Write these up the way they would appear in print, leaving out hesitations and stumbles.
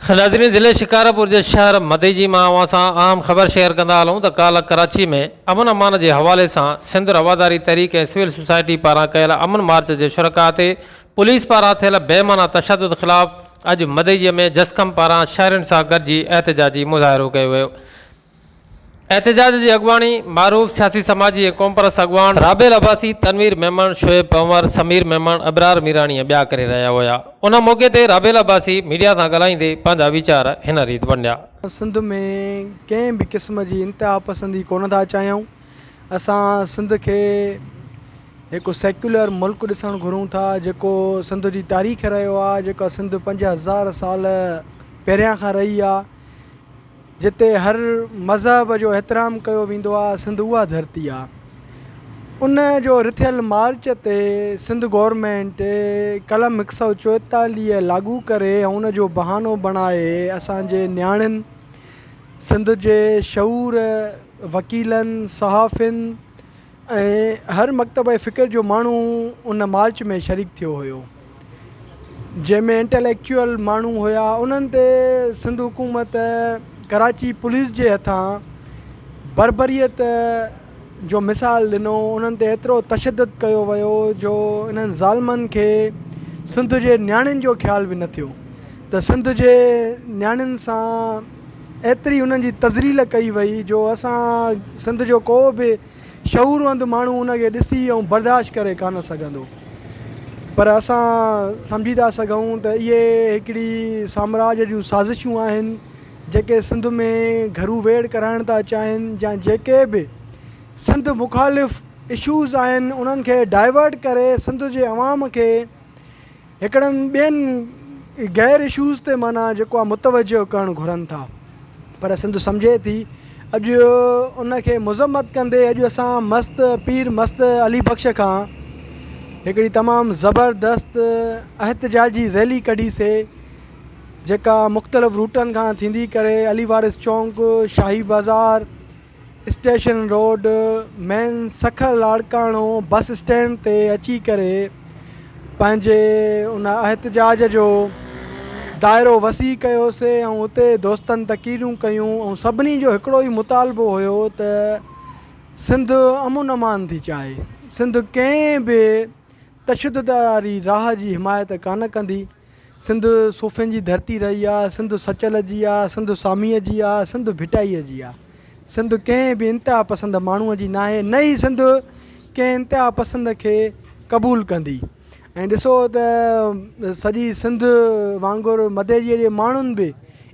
ناظرين ضلعي شڪارپور جي شهر مدئجي مان اوهان سان اهم خبر شيئر ڪندا هلون ته ڪالهه ڪراچي ۾ امن امان جي حوالي سان سنڌ رواداري تحريڪ ۽ سول سوسائٽي پاران ڪيل امن مارچ جي شرڪاء تي پوليس پاران ٿيل بي معنيٰ تشدد خلاف اڄ مدئجي ۾ جسقم پاران شهرين سان گڏجي احتجاجي مظاهرو ڪيو ويو. احتجاج جي اڳواڻي معروف سياسي سماجي ۽ قومپرست اڳواڻ رابيل عباسي، تنوير ميمڻ، شعيب پنهور، سمير ميمڻ، ابرار ميراڻي ۽ ٻيا ڪري رهيا هيا. ان موقعي تي رابيل عباسي ميڊيا سان ڳالهائيندي پنهنجا ويچار هن ريت ونڊيا. سنڌ ۾ ڪنهن به قسم جي انتهاپسندي ڪونه ٿا چاهيون، اسان سنڌ کي هڪ سيڪيولر ملڪ ڏسڻ گهرون ٿا، جيڪو سنڌ جي تاريخ رهيو آهي، جيڪا سنڌ 5000 سال پهريان کان رهي آهي، جتي هر مذهب جو احترام ڪيو ويندو آ سنڌ اها ڌرتي آ ان جو رٿيل مارچ تي سنڌ گورنمينٽ قلم 144 لاڳو ڪري ۽ ان جو بهانو بڻائي اسان جي نياڻين سنڌ جي شعور وڪيلن صحافين ۽ هر مڪتبه فڪر جو ماڻهو ان مارچ ۾ شريڪ ٿيو هيو جنهن ۾ انٽليڪچوئل ماڻهو هيا انهن تي سنڌ حڪومت ڪراچي پوليس جي هٿان بربريت جو مثال ڏنو انهن تي ايترو تشدد ڪيو ويو جو انهن ظالمن کي سنڌ جي نياڻين جو خيال به نه ٿيو ته سنڌ جي نياڻين سان ايتري انهن جي تذليل ڪئي وئي جو اسان سنڌ جو ڪو به شعوروند ماڻهو ان کي ڏسي ۽ برداشت ڪري ڪانه سگهندو پر اسان سمجهي ٿا سگهون ته اهي هڪڙي سامراج جون سازشون آهن جيڪي سنڌ ۾ گهرو ويڙهه ڪرائڻ ٿا چاهين يا جيڪي به سنڌ مخالف اشوز آهن انهن کي ڊائيورٽ ڪري سنڌ جي عوام کي هڪڙن ٻين غير اشوز تي معنيٰ جيڪو آهي متوجه ڪرڻ گهرن ٿا پر سنڌ سمجهي ٿي اڄ ان کي مذمت ڪندي اڄ اسان مست پير مست علي بخش کان هڪڙي تمام زبردست احتجاجي ريلي ڪڍي سي جيڪا مختلف روٽن کان ٿيندي ڪري علي وارث چونڪ Shahi Bazaar station road main Sukkur Larkana bus stand تي اچي ڪري پنهنجي ان احتجاج جو دائرو وسيع ڪيوسي ۽ اتي دوستن تقريرون ڪيون ۽ سڀني جو هڪڙو ئي مطالبو هيو ته سنڌ امن امان ٿي چاهي سنڌ ڪنهن به تشدد واري راهه جي حمايت ڪانه ڪندي. سنڌ صوفين جي ڌرتي رهي آ، سنڌ سچل جي آ، سنڌ ساميء جي آ، سنڌ ڀٽائيء جي آ. سنڌ ڪنهن به انتها پسند ماڻهوء جي ناهي، نه ئي سنڌ ڪنهن انتها پسند کي قبول ڪندي. ۽ ڏسو ته سڄي سنڌ وانگر مدئجيء جي ماڻهن به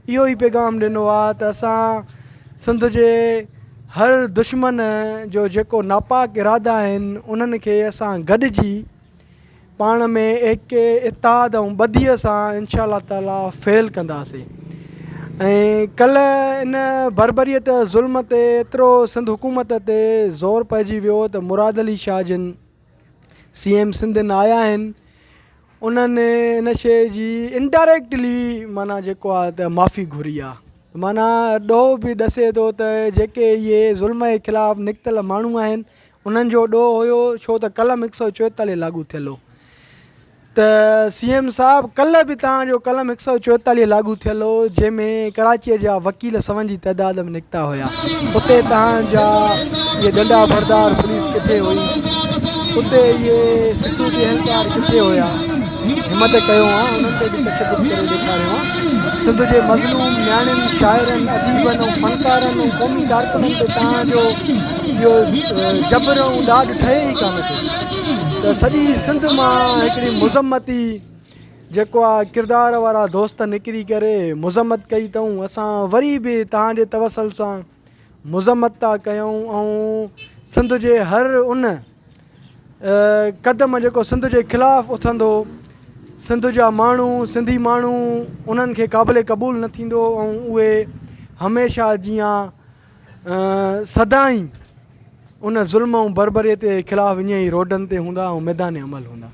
اهو ئي پيغام ڏنو آ ته اسان سنڌ جي هر دشمن جو جيڪو ناپاڪ ارادا آهن، انهن کي اسان گڏجي پاڻ ۾ ايڪي، اتحاد ۽ ٻڌيء سان انشاء الله تعاليٰ فعل ڪنداسين ۽ ڪلهه ان بربريت ظلم تي ايترو سنڌ حڪومت تي زور پئجي ويو ته مراد علي شاهه جن سي ايم سنڌ نه آيا آهن انهن ان شيء جي انڊائريڪٽلي معنيٰ جيڪو آهي ته معافي گهري آهي معنيٰ ڏوهه به ڏسي ٿو ته جيڪي اهي ظلم جي خلاف نڪتل ماڻهو آهن انهن جو ڏوهه هيو ڇو ته قلم 144 لاڳو ٿيل هو ته سي ايم صاحب ڪلهه به توهان جو قلم 144 لاڳو ٿيل هو جنهن ۾ ڪراچيء جا وڪيل سون جي تعداد ۾ نڪتا هيا اتي توهان جا اهي ڏنڊا بردار پوليس ڪٿي هئي اتي اهي سيڪيورٽي اهلڪار ڪٿي هيا همت ڪيو ها انهن تي به تشدد ڪري ڏيکاريو ها سنڌ جي مظلوم نياڻين شاعرن اديبن ۽ فنڪارن ۽ قومي ڪارڪنن تي توهان جو اهو جبر ۽ ڏاڍ ٺهي ئي ڪانه ٿو ته سڄي سنڌ مان هڪڙي مذمتي جيڪو آ ڪردار وارا دوست نڪري ڪري مذمت ڪئي اٿئون اسان وري به توهان جي توسل سان مذمت ٿا ڪيون ۽ سنڌ جي هر ان قدم جيڪو سنڌ جي خلاف اٿندو سنڌ جا ماڻهو سنڌي ماڻهو انهن کي قابل قبول نه ٿيندو ۽ اهي هميشه جيان سدائين ان ظلم ۽ بربريت جي خلاف ائين ئي روڊن تي هوندا ۽ ميدان عمل هوندا.